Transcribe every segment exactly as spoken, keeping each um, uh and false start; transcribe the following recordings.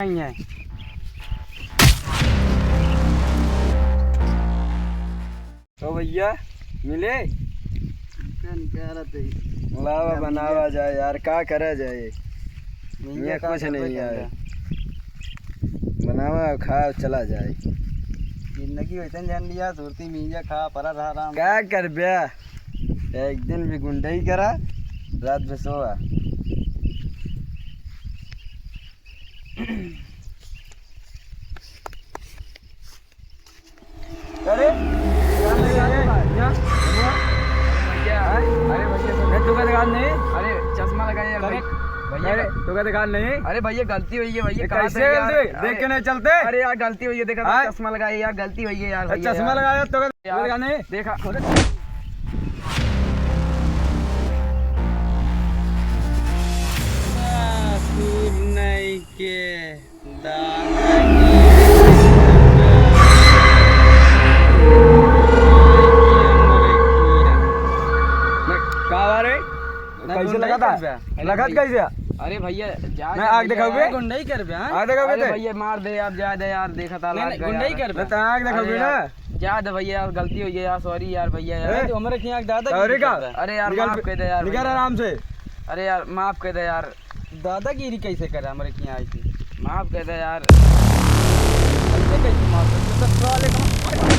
नहीं है। तो भैया, मिले? इनका निकाला तो ही। लावा, बनावा जाए यार, का करा जाए? भैया, ये का कुछ करबे नहीं है। करबे? बनावा, खाओ, चला जाए। जिंदगी वैसे जान लिया, सुरती मीजा खा, परा रहा राम। का करबे? एक दिन भी गुंडई करा, रात भर सोवा। अरे, अरे, अरे, भैया, भैया। अरे भैया, सुन। नहीं, तुका दुकान नहीं। अरे, चश्मा लगाए यार, अरे, भैया। अरे, तुका दुकान नहीं। अरे भैया, गलती हुई है भैया, ये कहाँ कैसे से यार? गलती? देख अरे, के नहीं चलते? अरे यार, गलती हुई है, देखा तो हाँ? चश्मा लगाए यार, गलती हुई है यार, अरे, भैया चश्मा यार। लगाया, तुका यार, दुकान नहीं। देखा। सूर नहीं के। दादा की। मैं का बारे? ना, कैसे गुंडई लगा था? करबे। अरे लगा भैया। कैसे? अरे भैया, जा मैं दे आग भैया। दिखाऊंगे? गुंडई करबे, हाँ? आग दिखाऊंगे अरे ते? भैया, मार दे, आप जा दे यार, देखा था नहीं, लाग नहीं, गया गुंडई यार। करबे। मैं तो आग दिखाऊंगे अरे ना। यार, जा दे भैया यार, गलती हो गई यार, sorry यार भैया यार। ए? तू हमारे खियाँ दादा sorry का? अरे यार, निकल माफ कर दे यार निकल भैया। आराम से। अरे यार, माफ कर दे यार। दादागिरी कैसे करे हमरे किहाँ आई थी? माफ कर दे यार। ऐसे कैसे माफ कर दे? तो साले का माफ कर दे।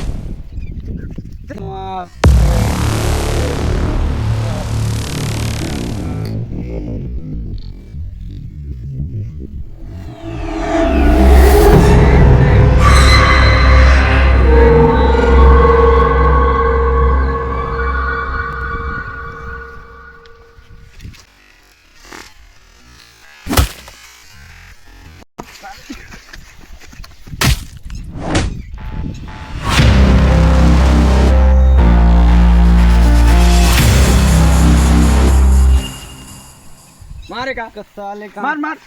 मारे का? साले का। मार, मार।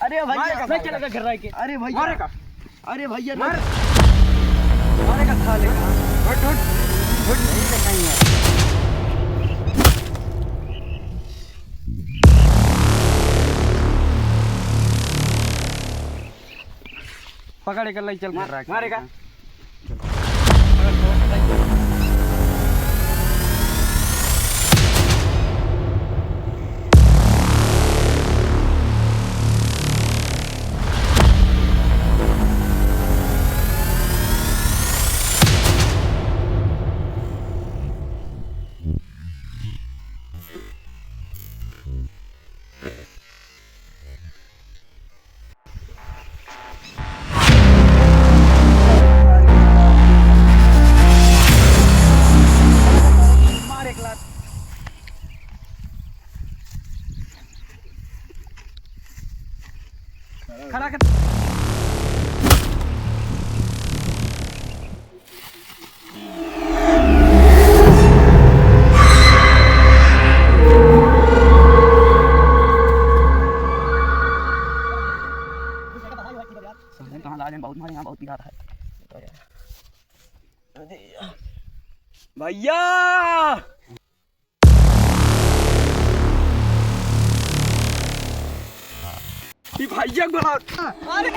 अरे भैया, मारे का मैं साले क्या का? लगा घर आके? अरे भैया। मारे का? अरे भैया, मार। मारे का साले का। हट, हट। हट, नहीं देखाई है। पकड़ के ले चल मार, घर आके। मारे का? मार एक लात। खड़ा कर। साले कहाँ ला रहे हैं? बहुत मारे यहाँ, बहुत पिला रहा है। भैया! ई भैया को बोला। अरे!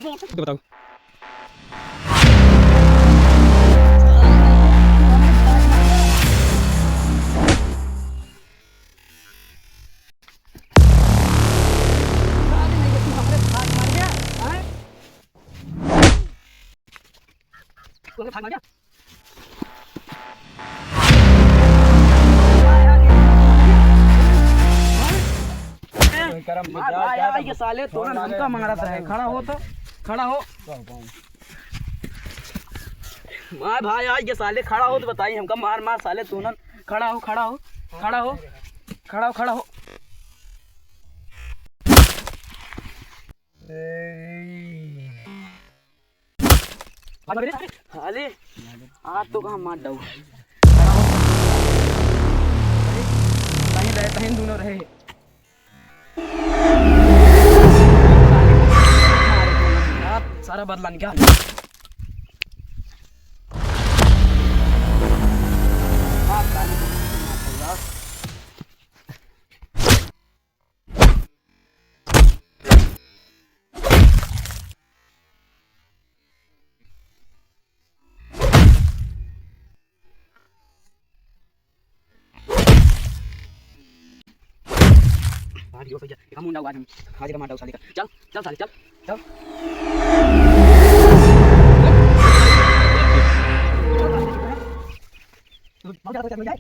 तो बताओ। मार भाई, आज ये साले तोरन हमका मारत रहे। खड़ा हो तो, खड़ा हो। मार भाई, आज ये साले खड़ा हो तो बताई हमका। मार, मार साले तोरन। खड़ा हो, खड़ा हो, खड़ा हो, खड़ा हो, खड़ा हो। अरे, अरे, आज तो कहाँ मार डाऊ। अरे, कहीं रहे, कहीं दोनों रहे। बदला निकाल। आज यो भैया, एक हम मुंडा आज हम हाजिर मार डाउ साले का। चल, चल साले, चल, चल। बहुत ज्यादा पैसा मिल जाए।